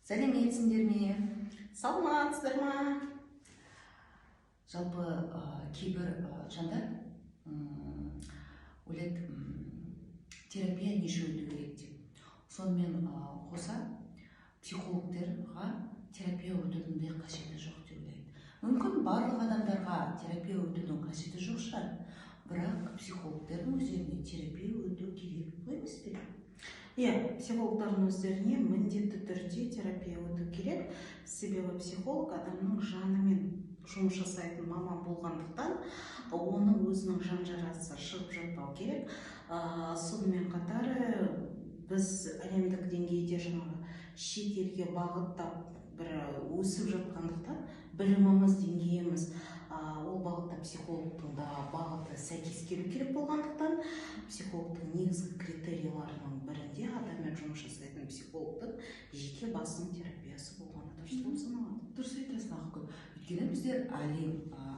Сәлеметсіңдер ме? Саламатсыздар ма? Жалпы кейбір жандар ойлайды, терапия не үшін өту керек деп. Сонымен қоса психологтарға терапия өтудің де қажеті жоқ деп ойлайды. Мүмкін, барлық адамдарға терапия өтудің қажеті жоқ шығар, бірақ психологтардың өздеріне терапия өту керек солай емес пе? Иә, психологтардың өздеріне міндетті түрде терапия өту керек, себебі психолог адамның жанымен жұмыс жасайтын маман болғандықтан, оның өзінің жан жарасы шығып жатпау керек. Сонымен қатар біз әлемдік деңгейде жаңағы шетелге бағыттап бір өсіп жатқандықтан, біліміміз, деңгейіміз ол бағытта психологтың да бағыты сәйкес келу керек болғандықтан, психологтың негізгі критерийларының бірінде адаммен жұмыс жасайтын психологтың жеке басының терапиясы болғаны дұрыс болып саналады. Дұрыс айтасың, Ақгүл. Өйткені біздер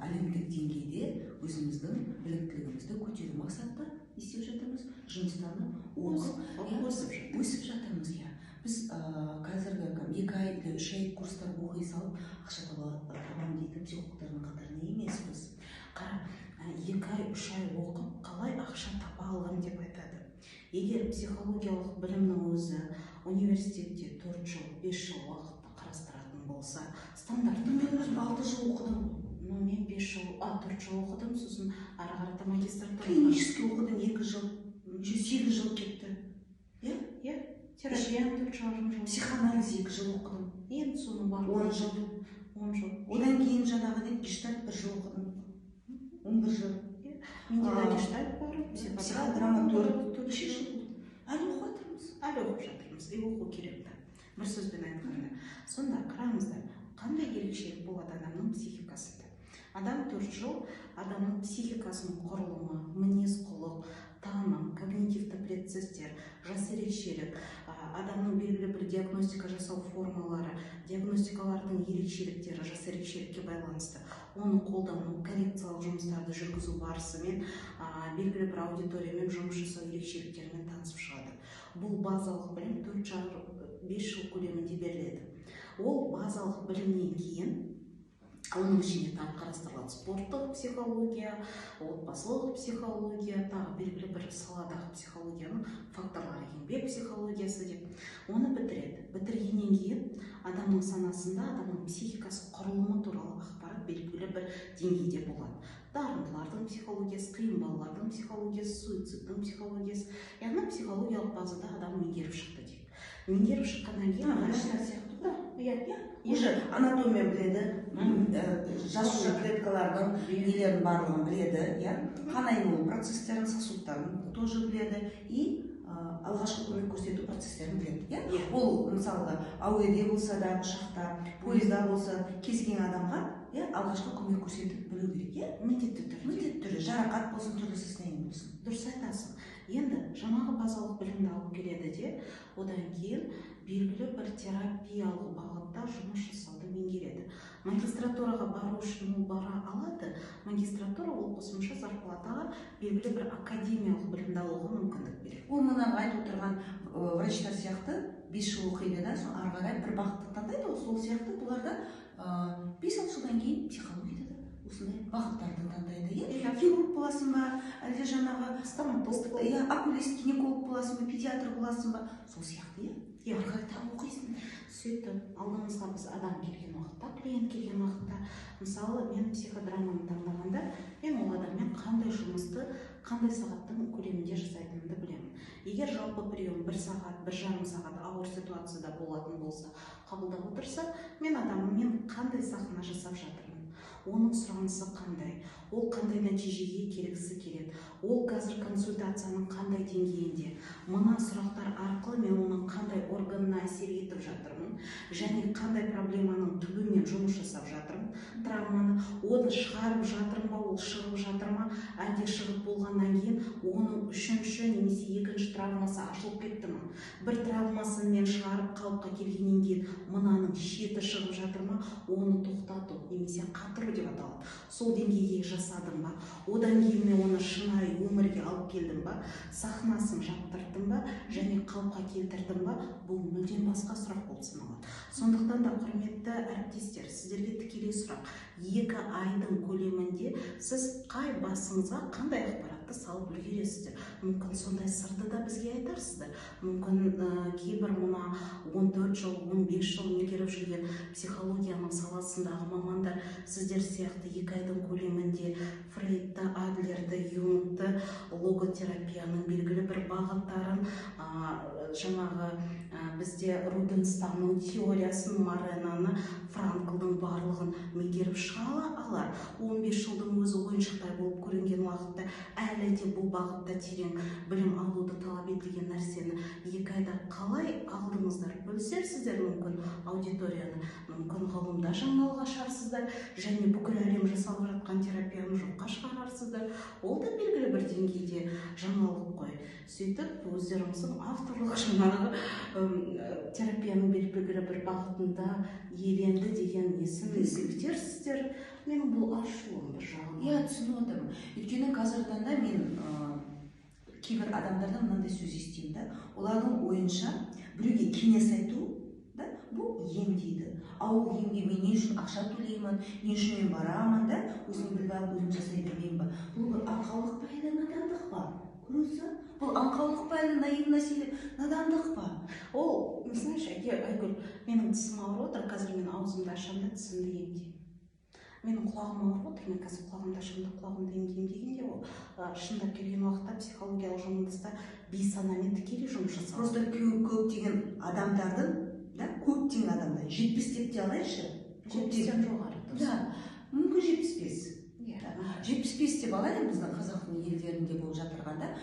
әлемдік деңгейде өзіміздің біліктілігімізді көтеру мақсатта не істеп жатырмыз? Жұмыстанып, оқып, иә, өсіп жатырмыз. Өсіп жатырмыз, иә. Біз қазіргі 2 ай или 3 ай курстар оқи салып, ақша табамын дейтін психологтардың қатарында емеспіз. Қара, 2 ай, 3 ай оқып, қалай ақша таба аламын деп айтады. Егер психологиялық білімнің өзі университетте 4 жыл, 5 жыл уақытты қарастыратын болса, стандартты Мен өзім 6 жыл оқыдым. Ну, мен 5 жыл, 4 жыл оқыдым, сосын ары қарата магистратура. Клинический оқыдым 2 жыл, еще 8 жыл кетті, иә. Иә, терапияны 4,5 жыл. Психоанализ 2 жыл оқыдым. Енді соның барлығы 10 жыл. 10 жыл. Одан кейін жаңағы не, гештальт 1 жыл оқыдым, 11 жыл. Менде де гештальт бар. Психодрама төрт төрт неше жыл. жыл болды, әлі оқып жатырмыз. Әлі оқып жатырмыз и оқу керек та, бір сөзбен айтқанда. Сонда қараңыздар, қандай ерекшелік болады адамның психикасында. Адам 4 жыл адамның психикасының құрылымы, мінез құлық, таным, когнитивті процесстер, жас ерекшелік, адамның белгілі бір диагностика жасау формалары, диагностикалардың ерекшеліктері, жас ерекшелікке байланысты оны қолдану, коррекциялық жұмыстарды жүргізу барысымен, белгілі бір аудиториямен жұмыс жасау ерекшеліктерімен танысып шығады. Бұл базалық білім 4,5-5 жыл көлемінде беріледі. Ол базалық білімнен кейін оның ішінде тағы қарастырылады спорттық психология, отбасылық психология, тағы белгілі бір саладағы психологияның факторлары, еңбек психологиясы деп. Оны бітіреді. Бітіргеннен кейін адамның санасында адамның психикасы құрылымы туралы ақпарат белгілі бір деңгейде болады. Дарындылардың психологиясы, қиын балалардың психологиясы, суицидтің психологиясы, яғни психологиялық базада адам меңгеріп шықты дейік. Меңгеріп шыққаннан кейін Врачтар сияқты ғой. Иә. Уже анатомия біледі, жасуша клеткалардың нелерін барлығын біледі, иә, қан айналу процестерін, сосудтарын тоже біледі и алғашқы көмек көрсету процестерін біледі, иә. Иә. Ол мысалға әуеде болса да, ұшақта, пойызда болса, кез келген адамға, иә, алғашқы көмек көрсетіп білу керек, иә. Міндетті түрде. Міндетті түрде, жарақат болсын, түрлі состояние болсын. Дұрыс айтасың. Енді жаңағы базалық білімді алып келеді де, одан кейін белгілі бір терапиялық бағытта жұмыс жасауды меңгереді. Магистратураға бару үшін ол бара алады. Магистратура ол қосымша зарплатаға белгілі бір академиялық білімді алуға мүмкіндік береді. Ол манағы айтып отырған врачтар сияқты 5 жыл оқиды да, сосын ары қарай бір бағытты таңдайды ғой. Сол сияқты бұлар да 5-6 жылдан кейін психологияда да осындай бағыттарды таңдайды, иә. Иә. Хирург боласың ба, әлде жаңағы стоматолог. Иә, окулист, гинеколог боласың ба, педиатр боласың ба, сол сияқты, иә. Иә. Ары қарай тағы оқисың. Сөйтіп алдымызға біз адам келген уақытта, клиент келген уақытта, мысалы, мен психодраманы таңдағанда, мен ол адаммен қандай жұмысты қандай сағаттың көлемінде жасайтынымды білемін. Егер жалпы прием 1 сағат, 1,5 сағат ауыр ситуацияда болатын болса, қабылдап отырса, мен адаммен қандай сахна жасап жатырмын, оның сұранысы қандай, ол қандай нәтижеге келгісі келеді, ол қазір консультацияның қандай деңгейінде, мына сұрақтар арқылы мен оның қандай органына әсер етіп жатырмын және қандай проблеманың түбімен жұмыс жасап жатырмын, травманы оны шығарып жатырмын ба, ол шығып жатыр ма, әлде шығып болғаннан кейін оның үшінші немесе екінші травмасы ашылып кетті ма, бір травмасын мен шығарып, қалыпқа келгеннен кейін мынаның шеті шығып жатыр ма, оны тоқтату немесе қатыру деп аталады, сол деңгейге жасадым ба, одан кейін мен оны шынайы өмірге алып келдім ба, сахнасын жаптырттым ба және қалыпқа келтірдім ба, бұл мүлдем басқа сұрақ болып саналады. саналады. Сондықтан да, құрметті әріптестер, сіздерге тікелей сұрақ: 2 айдың көлемінде сіз қай басыңызға қандай ақпаратты салып үлгересіздер? Мүмкін, сондай сырды да бізге айтарсыздар. Мүмкін, кейбір мына 14 жыл, 15 жыл меңгеріп жүрген психологияның саласындағы мамандар сіздер сияқты 2 айдың көлемінде Фрейдті, Адлерді, Юнгты, логотерапияның белгілі бір бағыттарын, жаңағы бізде Рубинстанның теориясын, Моренаны, Франклдың барлығын меңгеріп шыға алар. 15 жылдың өзі ойыншықтай болып көрінген уақытта әлі де бұл бағытта терең білім алуды талап етілген нәрсені 2 айда қалай алдыңыздар? Бөлісерсіздер мүмкін аудиторияны, мүмкін ғылымда жаңалық ашарсыздар және бүкіл әлем жасалып жатқан терапияны жоққа шығарарсыздар. Ол да белгілі бір деңгейде жаңалық қой. Сөйтіп, өздеріңіздің авторлық жаңағы терапияның белгілі бір бағытында иеленді деген несін бекітерсіздер. Менің бұл ашуым бір жағынан. Иә, түсініп отырмын. Өйткені қазіргі таңда мен кейбір адамдардан мынандай сөз естимін да: олардың ойынша, біреуге кеңес айту да, бұл ем дейді. Ал ол емге мен не үшін ақша төлеймін, не үшін мен барамын да, өзім біліп алып, өзім жасай бермеймін ба? Бұл бір аңқаулық па әлде надандық па? Көрдіңіз, бұл аңқаулық па әлде наивность или надандық па? Ол, знаешь, Айгүл, менің тісім ауырып отыр, қазір мен аузымды ашамын да, тісімді емдеймін. Менің құлағым ауырып отыр, мен қазір құлағымды ашамын да, құлағымды емдеймін дегенде, ол шындап келген уақытта психологиялық жұмыста бейсанамен тікелей жұмыс жасалады. Просто көптеген адамдардың да, көптеген адамдар, 70 деп те алайыншы. 70-тен жоғары. Да, мүмкін, 75. 75 деп алайық. Біздің қазақтың елдерінде болып жатырғанда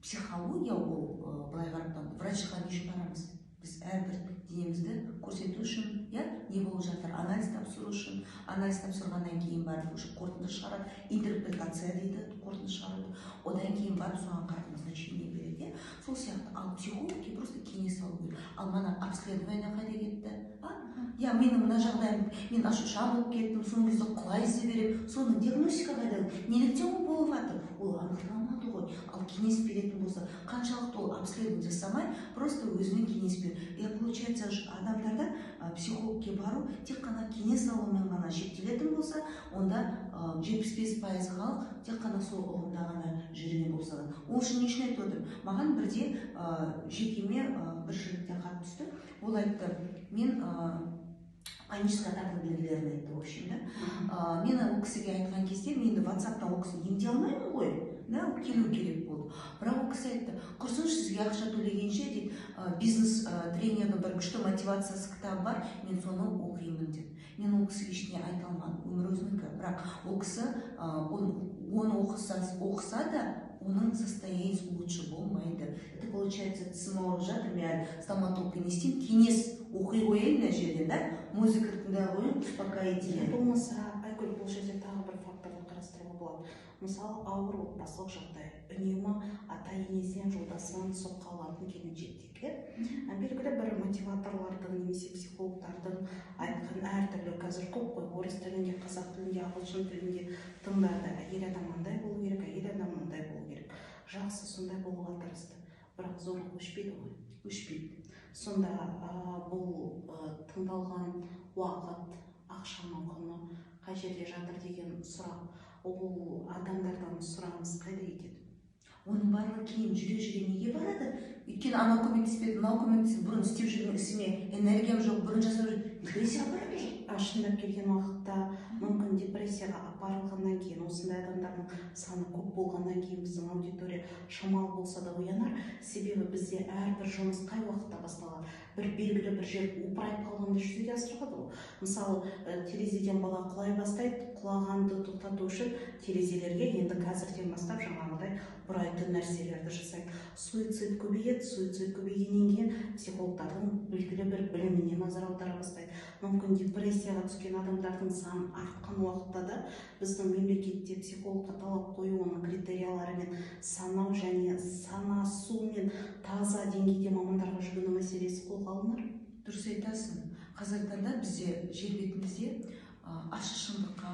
психология ол былай қарап тұрғанда, врачқа не үшін барамыз біз? Әрбір денемізді көрсету үшін, иә, не болып жатыр, анализ тапсыру үшін. Анализ тапсырғаннан кейін барып уже қорытынды шығарады, интерпретация дейді, қорытынды шығарады. Одан кейін барып соған қарап назначение береді, иә, сол сияқты. Ал психологке просто кеңес алу керек. Ал мана обследование қайда кетті? А, иә, менің мына жағдайым, мен ашушаң болып кеттім, соңғы кезде құлай ізе беремін, соның диагностика қайда, неліктен ол болып жатыр, ол анықталмады ғой. Ал кеңес беретін болса, қаншалықты ол обследование жасамай, просто өзіне кеңес бер. И получается, адамдарда психологке бару тек қана кеңес алумен ғана шектелетін болса, онда 75% халық тек қана сол ұғымда ғана жүрген болып саналады. Ол үшін, не үшін айтып отырмын, маған бірде жекеме бір жігіттен хат түсті. Ол айтты, мен паническая атаканың белгілерін айтты, в общем да. Мен ол кісіге айтқан кезде, мен енді ватсаптан ол кісіні емдей алмаймын ғой да, келу керек болды. Бірақ ол кісі айтты: «Құрсыншы, сізге ақша төлегенше, – дейді, – бизнес тренердің бір күшті мотивациясы кітабы бар, мен соны оқимын», – деп. Мен ол кісіге ештеңе айта алмадым, өмір өзінікі. Бірақ ол кісі оны оқыса да, оның состояниесі лучше болмайды. Это получается, тісім ауырып жатыр, мен әлі стоматологқа не істеймін, кеңес оқи қояйын мына жерден да, музыка тыңдай қояйын, успокоительный. Болмаса, Айгүл, бұл жерде тағы бір факторды қарастыруға болады. Мысалы, ауыр отбасылық жағдай, үнемі ата енесінен, жолдасынан соққы алатын келіншектер, иә. Белгілі бір мотиваторлардың немесе психологтардың айтқан әртүрлі, қазір көп қой, орыс тілінде, қазақ тілінде, ағылшын тілінде тыңдады: әйел адам андай болу керек, әйел адам мындай болу керек. Жақсы, сондай болуға тырысты, бірақ зорлық өшпейді ғой. Өшпейді. Сонда бұл тыңдалған уақыт, ақшаның құны қай жерде жатыр деген сұрақ, ол адамдардан сұраныс қайда кетеді? Оның барлығы кейін жүре жүре неге барады? Өйткені анау көмектеспеді, мынау көмектеспеді, бұрын істеп жүрген ісіме энергиям жоқ, бұрын жасап жүрген, депрессияға барады. А шындап келген уақытта, мүмкін, депрессияға апарылғаннан кейін, осындай адамдардың саны көп болғаннан кейін біздің аудитория шамалы болса да оянар. Себебі бізде әрбір жұмыс қай уақытта басталады? Бір белгілі бір жер опырайып қалғанда жүзеге асырылады ғой. Мысалы, терезеден бала құлай бастайды, құлағанды тоқтату үшін терезелерге енді қазірден бастап жаңағыдай бұрайтын нәрселерді жасайды. Суицид көбейеді, суицид көбейгеннен кейін психологтардың белгілі бір біліміне назар аудара бастайды. Мүмкін, депрессияға түскен адамдардың саны артқан уақытта да біздің мемлекетте психологқа талап қою, оның критерияларымен санау және санасу мен таза деңгейде мамандарға жүгіну мәселесі қолға алынар. Дұрыс айтасың. Қазіргі таңда бізде жер бетімізде ащы шындыққа,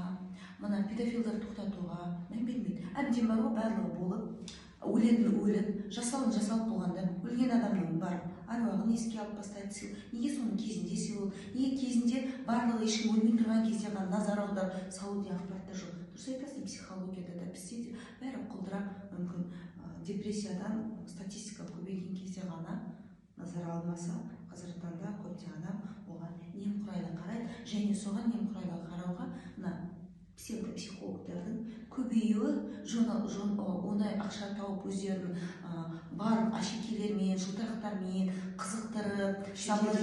мына педофилдарды тоқтатуға мән бермейді. Әбден бар ғой, барлығы болып, өлетін өліп, жасалын жасалып болғанда, өлген адамның барып Әруағын еске алып бастайды. Неге соның кезінде сыйлау? Неге кезінде барлығы ешкім өлмей тұрған кезде ғана назар аударып салу деген ақпараттар жоқ? Дұрыс айтасың, психологияда да, бізде де бәрі құлдырап, мүмкін депрессиядан статистика көбейген кезде ғана назар алмаса, қазіргі таңда көптеген адам оған немқұрайлы қарайды және соған немқұрайлы қарауға мына псевдопсихологтардың көбеюі, оңай ақша тауып, өздерінің барлық әшекейлермен, жылтырақтармен қызықтырып, шетелде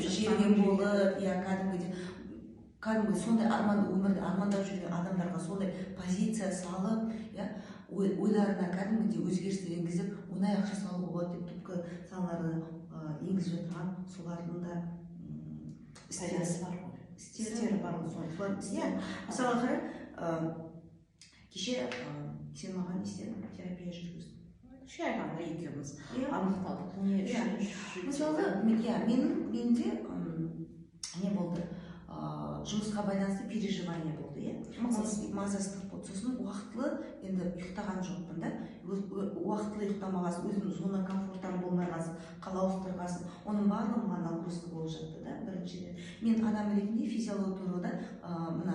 жүрген болып, иә, кәдімгідей кәдімгі сондай арман өмірді армандап жүрген адамдарға сондай позиция салып, иә, ойларына кәдімгідей өзгерістер енгізіп, оңай ақша салуға болады деп түпкі салаларды енгізіп жатқан солардың да пайдасы бар ғой. Істері бар ғой. Иә, мысалға, қара, кеше сен маған не істедің? Терапия жүргіздің. 3 ай ғана екеуміз анықтадық не үшін. Мысалы, иә, менің менде не болды? Жұмысқа байланысты переживание болды, иә, мазасыздық болды. Сосын уақытылы енді ұйықтаған жоқпын да. Уақытылы ұйықтамаған соң, өзім зона комфорттан болмай соң, қала ауыстырған соң, оның барлығы маған нагрузка болып жатты да. Біріншіден, мен адам ретінде физиология тұрғыда мына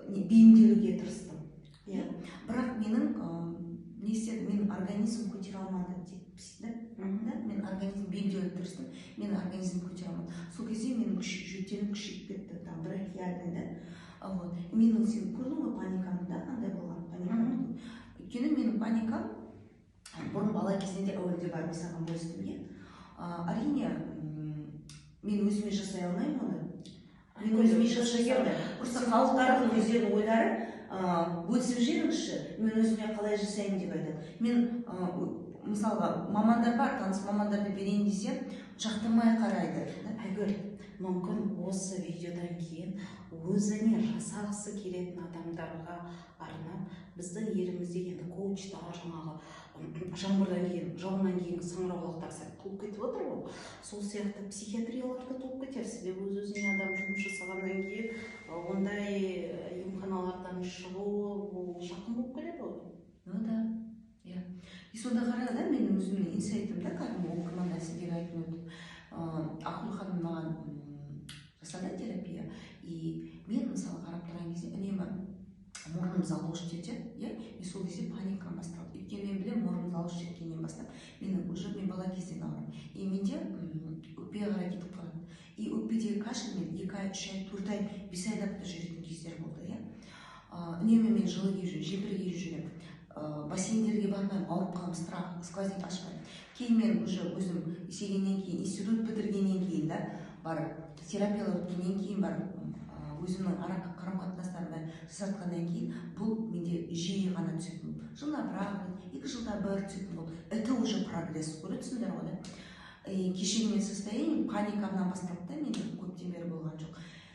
бейімделуге тырыстым, иә, бірақ менің не істеді, менің организм көтере алмады да. Мен организм бейімделуге тырыстым, менің организм көтере алмады. Сол кезде менің жөтелім күшейіп кетті, там бронхиальный да. Вот менің, сен көрдің ғой паникамды да, қандай болған паникам. Өйткені менің паникам бұрын бала кезінде әуелде бар, мен саған бөлістім, иә. Әрине, мен өзіме жасай алмаймын оны, мен өзіме жасай алмаймын. Просто халықтардың өздерінің ойлары, бөлісіп жіберіңізші, мен өзіме қалай жасаймын деп айтады. Мен мысалға, мамандар бар, таныс мамандарды берейін десем, жақтырмай қарайды. Айгүл, мүмкін, осы видеодан кейін өзіне жасағысы келетін адамдарға арнап, біздің елімізде енді коучтар жаңағы жаңбырдан кейін, жауыннан кейінгі саңырауқұлақтар сияқты толып кетіп отыр ғой. Сол сияқты психиатриялар да толып кетер, себебі өз өзіне адам жұмыс жасағаннан кейін ондай емханалардан шығу ол жақын болып келеді ғой. Ну да, иә. И сонда қара да, менің өзімнің инсайтым да, кәдімгі оқырмандар, сіздерге айтып өтіп, Ақгүл ханым маған жасады терапия. И мен, мысалы, қарап тұрған кезде үнемі мұрным заложить етеді, иә. И сол кезде паникам басталды, өйткені мен білемін, мұрным заложить еткеннен бастап менің уже, мен бала кезден ауырамын, и менде өкпеге қарай кетіп қалады. И өкпедегі кашель мен 2 ай, 3 ай, 4 ай, 5 айлап та жүретін кездер болды, иә. Үнемі мен жылы киіп жүремін, жемпір киіп жүремін, бассейндерге бармаймын, ауырып қаламын, страх, сквозняк ашпаймын. Кейін мен уже өзім есейгеннен кейін, институт бітіргеннен кейін да, барып терапиялар өткеннен кейін барып, өзімнің ара қарым қатынастарымды жасатқаннан кейін, бұл менде жиі ғана түсетін болды, жылына бір ақ рет, 2 жылда бір түсетін болды. Это уже прогресс, көріп тұрсыңдар ғой да. И кешегі менің состоянием паникамнан басталды да, менде көптен бері болған жоқ.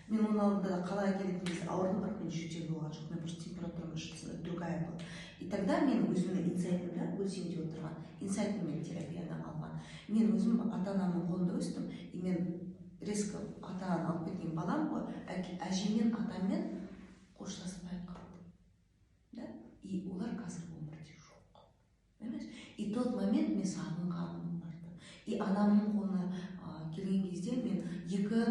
Мен оның алдында да қалаға келетін кезде ауырдым, бірақ мен жөтел болған жоқ, мен просто температурам другая была. И тогда мен өзімнің инсайтымда бөлісейін деп отырған инсайтыммен терапияны алған. Мен өзім ата анамның қолында өстім, и мен резко ата ананы алып кеткен балам ғой, әжеммен, атаммен қоштаспай қалдым да, и олар қазір өмірде жоқ, понимаешь? И тот момент мен сағынғанмын оларды. И анамның қолына келген кезде мен екі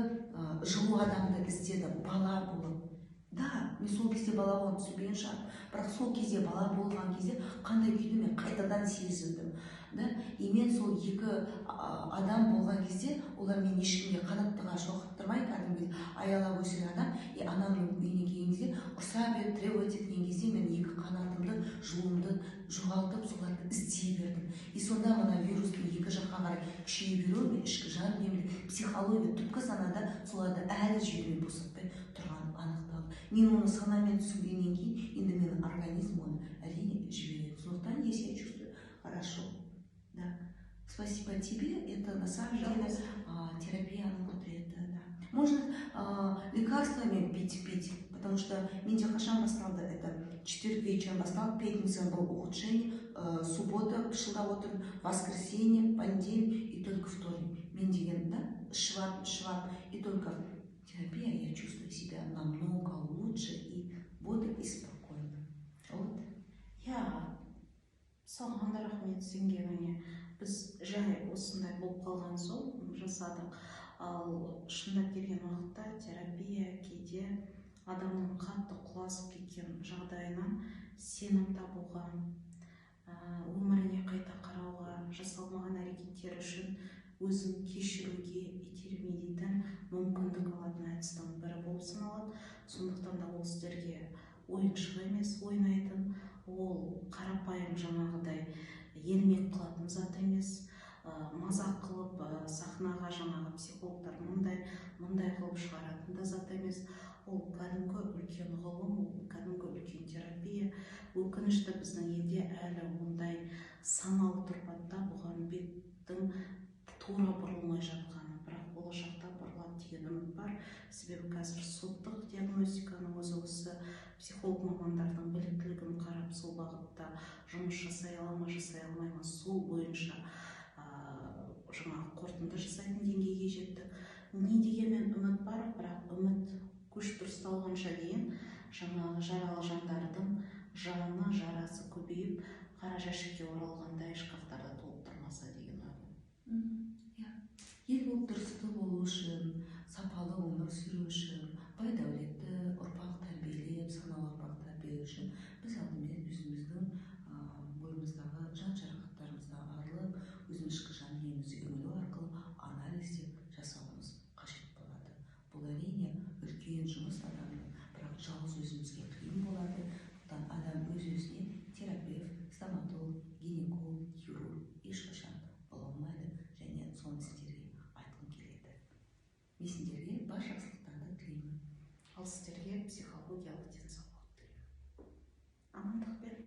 жылу адамды іздедім бала болып да. Мен сол кезде бала болғанын түсінбеген шығармын, бірақ сол кезде бала болған кезде қандай күйді мен қайтадан сезіндім да. И мен сол екі адам болған кезде, олар мені ешкімге қанаттыға шоқыттырмай, кәдімгідей аялап өсірген адам. И анамның үйіне келген кезде, ұрса беріп, требовать еткен кезде, мен екі қанатымды, жылуымды жоғалтып, соларды іздей бердім. И сонда мына вирустың екі жаққа қарай күшейе беруі, мен ішкі жан дүниемде, психология, түпкі санада соларды әлі жүйеме босатпай тұрғаным анықталды. Мен оны санамен түсінгеннен кейін енді менің организм оны, әрине, жібереді. Сондықтан я себя чувствую хорошо да. Спасибо тебе, это на самом деле терапияның құдіреті да. Можно лекарствами пить, пить, потому что менде қашан басталды? Это четверг вечером басталды, пятница было ухудшение, суббота пышылдап отырдым, воскресенье, понедельник и только вторник мен деген да ішіп алып, ішіп алып. И только терапия, я чувствую себя намного лучше и бодро, и спокойно, вот. Иә, саған да рахмет сенгеніңе. Біз жай осындай болып қалған соң жасадық. Ал шындап келген уақытта терапия кейде адамның қатты құлазып кеткен жағдайынан сенім табуға, өміріне қайта қарауға, жасалмаған әрекеттері үшін өзін кешіруге итермелейтін мүмкіндік алатын әдістің бірі болып саналады. Сондықтан да ол сіздерге ойыншық емес ойнайтын, ол қарапайым жаңағыдай ермек қылатын зат емес, мазақ қылып сахнаға жаңағы психологтар мындай мындай қылып шығаратын да зат емес. Ол кәдімгі үлкен ғылым, ол кәдімгі үлкен терапия. Өкінішті, біздің елде әлі ондай саналы тұрпатта бұған беттің тура бұрылмай жатқаны, бірақ болашақта бұрылады деген үміт бар. Себебі қазір соттық диагностиканың өзі осы психолог мамандардың біліктілігін қарап, сол бағытта жұмыс жасай ала ма, жасай алмай ма, сол бойынша жаңағы қорытынды жасайтын деңгейге жеттік. Не дегенмен үміт бар, бірақ үміт көш дұрысталғанша дейін жаңағы жаралы жандардың жаны, жарасы көбейіп, қара жәшікке оралғандай шкафтарда толып тұрмаса деймін.